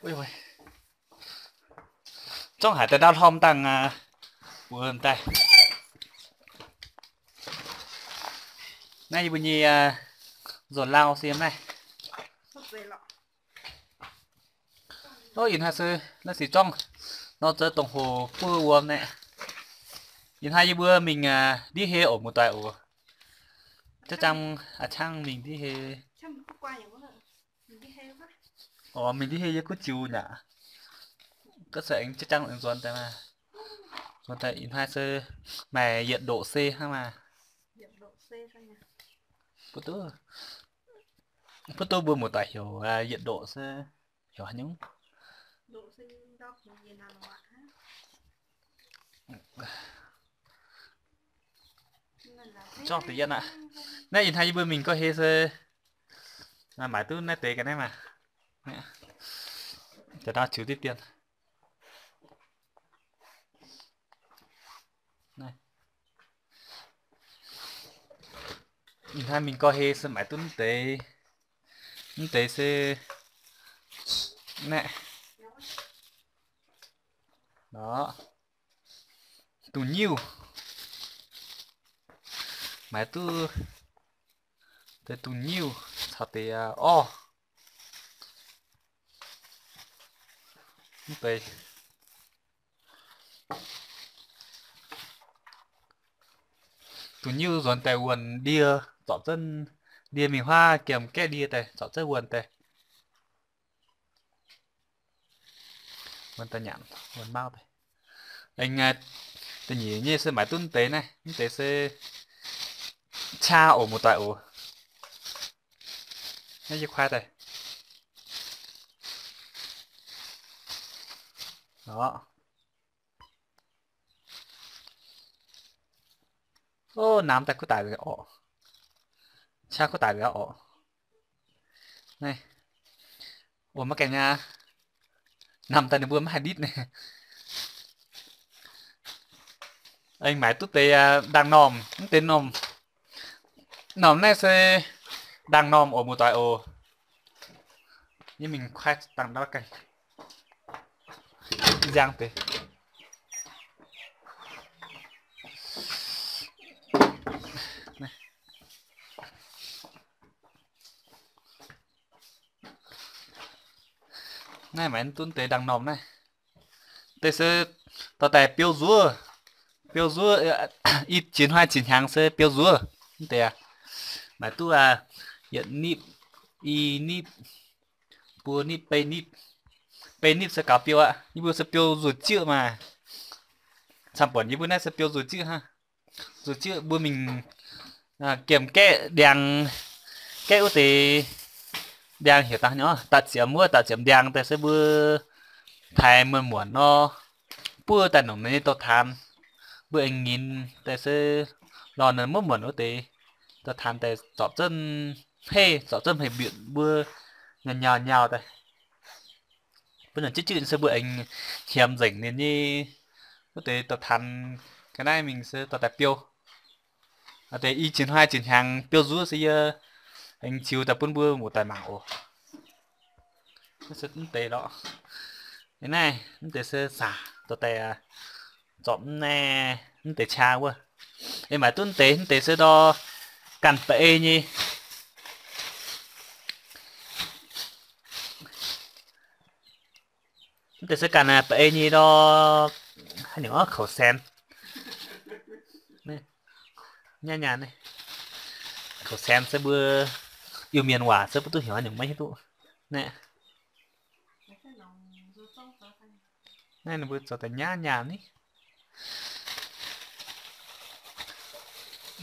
Zorngv haic daaih ndau hlorm dangh wuov daaih. Naaiv yie mbuo nyei nzuonx lauh se yiem naaiv. Ov, ih hnoi se naaiv se zorngv nor zoux dongh hoc buov wuom naaiv. Ih hnoi yie mbuo mingh ndiev hei oc, muoz-doic oc. Jaav jang a'ciangv mingh ndiev hei. Oc, mingh ndiev hei yie kuv jiu nyaqc. Ga'se aengx jaav jang aengx nzuonx daaih maah. Nzuonx daaih ih hnoi se maaih yietc ndoqc se hnangv maah. Buov duqv, buov duqv mbuo muoz-doic heuc yietc ndoqc se heuc haaix nyungc. Zorngv deix yietv aqv. Naaiv ih hnoi yie mbuo mingh gorngv hei se maaiz duqv naaiv deix ga'naaiv maah. Jaax ndau ziux diqv dien. Ih hnoi mingh gorngv hei se maaiz duqv mv deix, mv deix se naaiv. Nor, dungz nyiuv. Maaiz duqv deix dungz nyiuv caux deix orv. Mv deix dungz nyiuv nzuonx daaih wuonh ndie, zorpc zunv ndie mingh huaav giemh gaeqv ndie daaih zorpc zunv wuonh daaih. Wuonh daaih nyanc, wuonh mauv daaih. Aengx da'nyeic nyei se maaiz duqv mv deix naaiv, mv deix se qaqv oc, muoz-doic oc. Naaiv yie kuaaiv daaih. Ov, namx daaih kuv daic nzengc orqc. Qaqv kuv daic nzengc orqc. Naaiv, oc, maiv gaengh aqv. Namx daaih ninh mbuo maiv haih nditv naaiv. Aengx maaiz duqv deix ndaangh normh, mv deix normh. Normh naaiv se ndaangh normh oc, muoz-doic oc. Yie mingh kuaaiv dangh ndau ganh. Nziang deix. Naaiv maaiz duqv deix ndaangh normh naaiv. Deix se dorh daaih biou nzuov, biou nzuov, i jiex hnoi jiex hnyangx se biou nzuov. Mv deix maaiz duqv yietc nipv, i nipv, buo nipv, bei nipv se gaux biou aqv. Yie mbuo se biou nzuov jieqv maah. Camv-buonc yie mbuo naaiv se biou nzuov jieqv hnangv. Nzuov jieqv mbuo mingh giemh gaeqv ndiangx, gaeqv wuov deix ndiangx heuc dangh nyei, da'ziepc wuov, da'ziepc ndiangx daaih se mbuo taaih muonc muonc nor, buov daaih nongc ninh nyei dorh taanx. Mbuo aengx nyinz daaih se lorz ninh muonc muonc wuov deix dorh taanx daaih zorpc zunv hei, zorpc zunv hei mbietc mbuo nyau nyau nyau daaih. Bun nzengc jieqv jieqv se mbuo aengx hnyemx nzengc ninh nyei wuov deix dorh taanx ga'naaiv mingh se dorh daaih biou. Deix i jiex hnoi jiex hnyangx biou nzuov se yie aengx ziux daaih bun mbuo muoz-doic mangc oc. Mv deix lorqc. Naaiv mv deix se saac dorh daaih zorpc mv naaiv mv deix qaqv wuov. Aengx maaiz duqv mv deix, mv deix se ndor ganh ba'ei nyei. Mv deix se ganh ba'ei nyei ndor, haaix nyungc, kouv saen. Nyaah nyaah, kouv saen se mbuo Iu-Mienh waac se mbuo duqv heuc haaix nyungc maiv hiuv duqv. Naaiv ninh mbuo zoux daaih nyaah nyaah ni.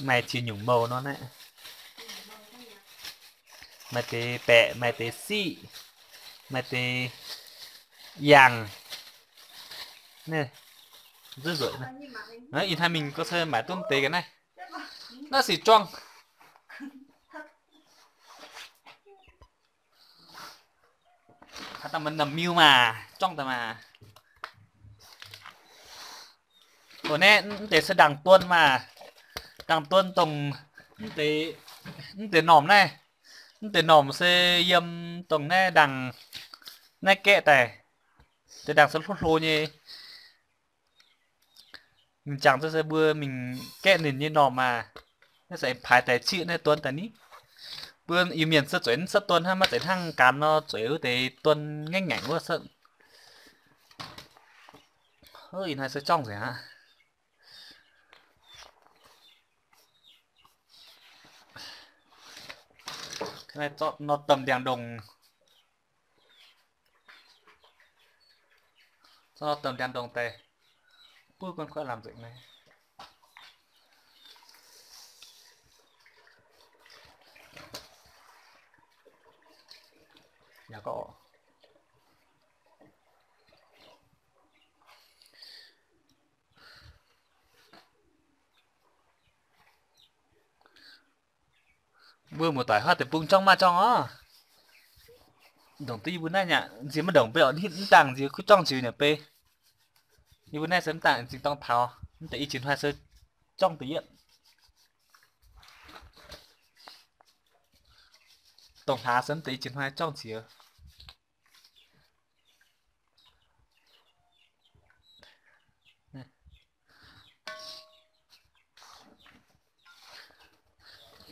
Maaih ziex nyungc mouh nor naaiv. Maaih deix baeqc, maaih deix siqv, maaih deix yangh. Ih hnoi mingh ga'naaiv, naaiv sic juangv. Haaix dauh mienh miu maah, juangv daaih maah. Oc, naaiv mv deix se ndaangc duon maah. Ndaangc duon dongh mv deix, mv deix normh naaiv. Mv deix normh se yiem dongh naaiv ndaangc, Naaiv gaeqv daaih, zinh ndaangc se hlo hlo nyei. Ninh jangx se mbuo mingh gaeqv ninh nyei normh maah. Naaiv se aengx paaix daaih ciqv naaiv duon daaih ni. Mbuo Iu-Mienh se zueiz mv cuotv duon hnangv, maiv zeiz hnangv gaax nor zueiz wuov deix duon ngaengv ngaengc wuov cuotv. Ih hnoi se jorngv nzengc aqv. Zorqv nor domh ndiangx-ndongh, zorqv nor domh ndiangx-ndongh daaih, buov guon kuaaiv lamh nzengc naaiv. Yaac gorngv mbuo muoz-doic huaav deic-bung jorngv maaih jorngh orv. Ndongc duqv yie mbuo naaiv nyei, nziex maiv ndongc beiv, mv dangh nziex kuv jorngv nziex nyei bei. Yie mbuo naaiv se mv dangh nziex dorngx taux, mv deix i jiex hnoi se jorngv deix yietv. Dongh hlaax se mv deix i jiex hnoi jorngv nziex.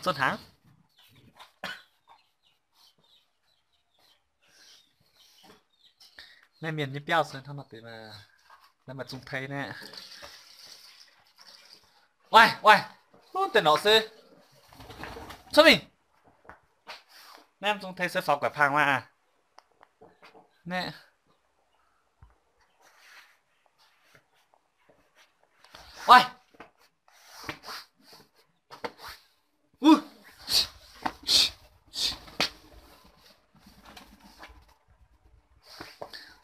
Zunv hnaangx. Naaiv mienh nyei biauv se hnangv nor deix, naaiv maaih zungh tei naaiv. Oix, oix, huv, deix norqc se cuotv mingh. Naaiv zungh tei se faaux guaix pang maah. Naaiv. Oix.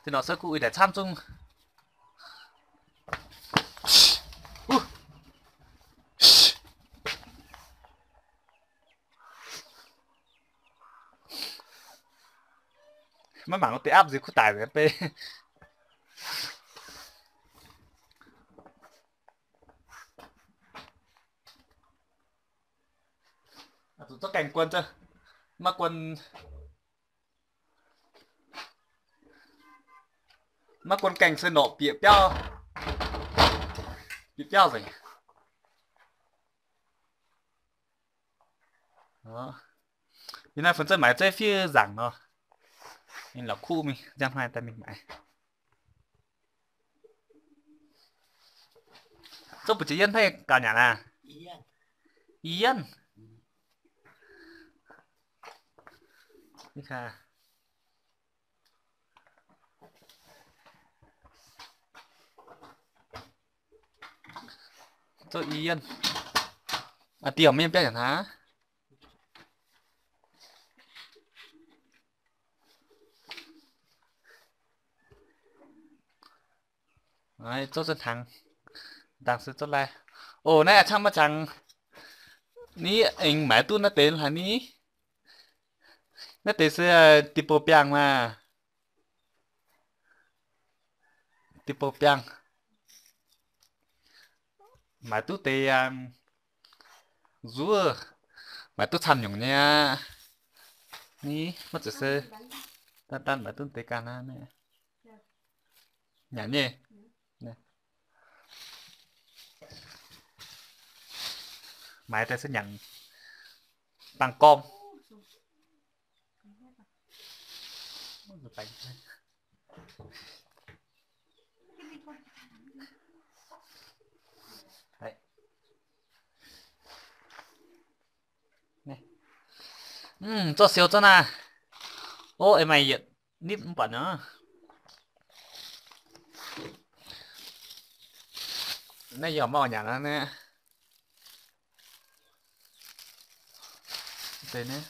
Deix norqc se kuv uix daaih camv zungv. Maiv mangc deix aapv nziex kuv daic nzengc bei. Zuqc zorqv gaengh guon, maiv guon, maiv guon gaengh se norqc bieqc biauv, bieqc biauv nzengc. Ih hnoi funx zeiv maaiz zeiv fiev nzaangc nor, ninh la'kuqv mingh, njang hnoi daaih mingh maaiz. Zouv mbu'ziex yienv hnangv gauh nyanc aqv? Yienv. Zouv i yienv. Aa, diex maiv yiem biauv nyanc hnangv. Zouv zunv hnaangx, dangh se zouv lai. O, naaiv a'cangv maiv cangx ni, aengx maaiz duqv naaiv deix hlaax ni. Naaiv deix se deic-bou biangh maah. Deic-bou biangh. Maaiz duqv deix yangh nzuov, maaiz duqv camv nyungc nyei aqv. Ni, maiv zeiz se daan daan maaiz duqv deix ganh aqv. Nyanc nyei. Maaiz daaih se nyanc dangh gorm. Zorqv siou zorqv naaiv. Ov, eix maaih yietc nipv mv buatc nor. Naaiv yaac maiv oix nyanc aqv naaiv. Deix naaiv,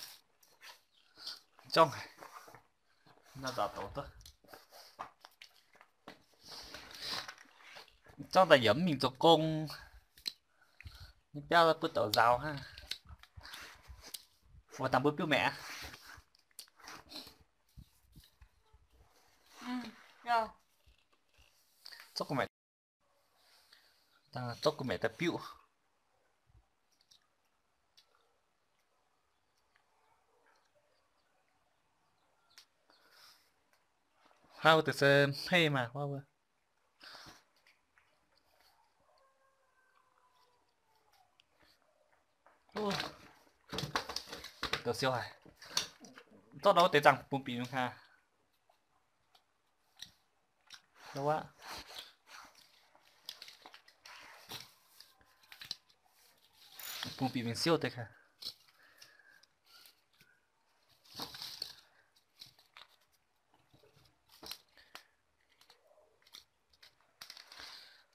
jorngv, nzauh douz duqv. Jorngv daaih yaac mv mingh zoux gong. Nyei biauv butv douc nzaaux hnangv. Oix dangh mbuo biuv maeqc aqv. Zorqv gu'maeqc, zorqv gu'maeqc daaih biuv. Huaav wuov deix se hmeiv maah, huaav wuov. Douh siou haic. Zorqv nor wuov deix zaangc bungx bieqc mingh aqv. Bungx bieqc mingh siouv deix aqv.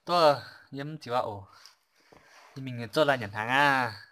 Duqv yie mv ziux aqv oc. Yie mingh zorqv lai nyanc hnaangx aqv.